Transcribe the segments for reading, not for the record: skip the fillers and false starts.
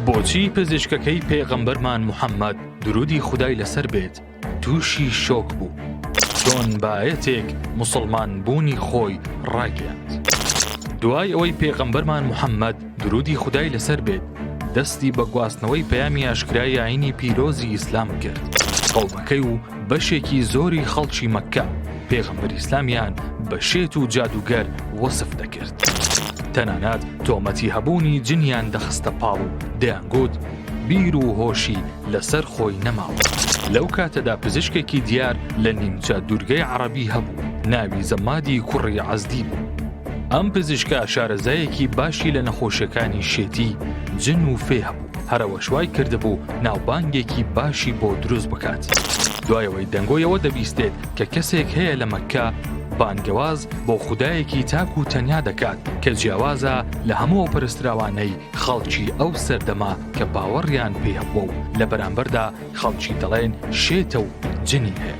بۆچی پزیشکەکەی پێغەمبەرمان محەممەد درودی خودای لەسەر بێت تووشی شۆک بوو؟ چۆن بە ئایەتێک موسڵمان بوونی خۆی ڕاگەیاند؟ دوای ئەوەی پێغەمبەرمان محەممەد درودی خودای لەسەر بێت دەستی بە گواستنەوەی پەیامی ئاشکرای ئاینی پیرۆزی ئیسلام کرد، قەومەکەی و بەشێکی زۆری خەڵکی مەککە پێغەمبەری ئیسلامیان بە شێت و جادووگەر وەسف دەکرد. تەنانەت تۆمەتی هەبوونی جنیان دەخستە پاڵ و دەیانگوت بیر و هۆشی لەسەر خۆی نەماوە. لەو کاتەدا پزیشکێکی دیار لە نیمچە دوورگەی عەڕەبی هەبوو، ناوی زەمادی کوڕی عەزدی بوو. ئەم پزیشکە شارەزایەکی باشی لە نەخۆشیەکانی شێتی، جن و فێ هەبوو، هەرئەوەش وای کردبوو ناوبانگێکی باشی بۆ دروست بکات. دوای ئەوەی دەنگۆی ئەوە دەبیستێت کە کەسێک هەیە لە مەککە بانگەواز بۆ خودایەکی تاک و تەنیا دەکات کە جیاوازە لە هەموو ئەو پەرستراوانەی خەڵکی ئەو سەردەمە کە باوەڕیان پێی هەبووە و لە بەرامبەردا خەڵکی دەڵێن شێتە و جنی هەیە.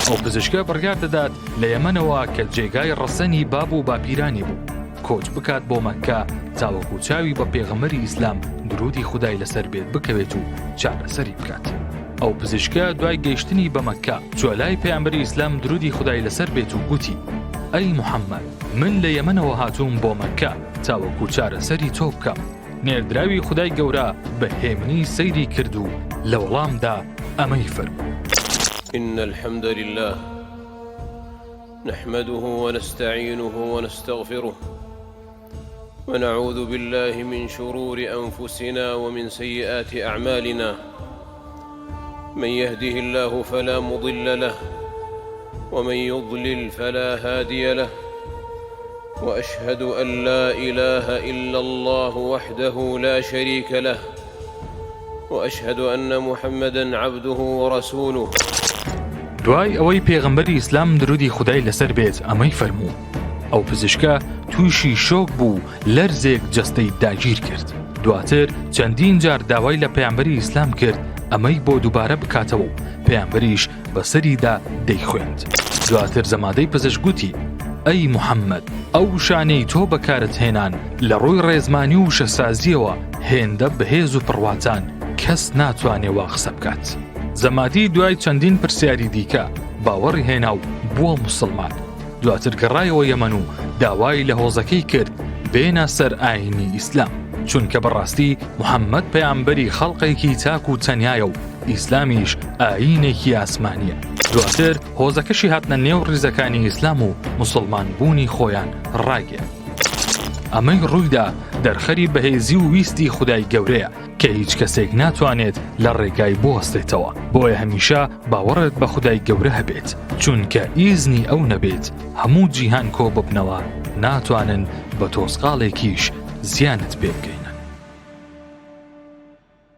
ئەو پزیشکە بڕیار دەدات لە یەمەنەوە کە جێگای ڕەسەنی باب و باپیرانی بوو، کۆچ بکات بۆ مەککە تاوەکو چاوی بە پێغەمبەری ئیسلام درودی خودای لەسەر بێت بکەوێت و چارەسەری بکات. ئەو پزیشکە دوای گەیشتنی بە مەککە چووە لای پەیامبەری ئیسلام درودی خودای لەسەر بێت و گوتی، ئەی محەممەد من لە یەمەنەوە هاتووم بۆ مەککە تاوەکو چارەسەری تۆ بکەم. نێردراوی خودای گەورە بە هێمنی سەیری کرد و لە وەڵامدا ئەمەی فەرموو. ان الحمد للە نحمده ونستعینه ونستغفره ونعوذ باللە من شرور انفسنا ومن سیئات اعمالنا من یهده اللە فلا مضل له ومن یضلل فلا هادی له واشهد ان لا اله الا الله وحده لا شريك له واشهد ان محمدا عبده ورسوله. دوای ئەوەی پێغەمبەری ئیسلام درودی خودای لەسەر بێت ئەمەی فەرموو، ئەو پزیشکە تووشی شۆک بوو و لەرزێک جەستەی داگیر کرد، دواتر چەندین جار داوای لە پەیامبەری ئیسلام کرد ئەمەی بۆ دووبارە بکاتەوە و پەیامبەریش بەسەریدا دەیخوێند. دواتر زەمادەی پزیشک گوتی، ئەی محەممەد، ئەو وشانەی تۆ بەکارت هێنان لە ڕووی ڕێزمانی و وشەسازییەوە هێندە بەهێز و پڕواتان کەس ناتوانێ وا قسە بکات. زەمادی دوای چەندین پرسیاری دیکە باوەڕی هێنا و بووە موسڵمان. دواتر گەڕایەوە یەمەن و داوای لە هۆزەکەی کرد بێنە سەر ئایینی ئیسلام، چونکە بەڕاستی محەممەد پەیامبەری خەڵقێکی تاک و تەنیایە و ئیسلامیش ئایینێکی ئاسمانییە. دواتر هۆزەکەشی هاتنە نێو ڕیزەکانی ئیسلام و موسڵمان بوونی خۆیان ڕاگەیاند. ئەمەی ڕوویدا دەرخەری بەهێزی و ویستی خودای گەورەیە کە هیچ کەسێک ناتوانێت لە ڕێگای بوەستێتەوە، بۆیە هەمیشە باوەڕت بە خودای گەورە هەبێت، چونکە ئیزنی ئەو نەبێت هەموو جیهان کۆببنەوە ناتوانن بە تۆزقاڵێکیش زیانت پێ بگەینن.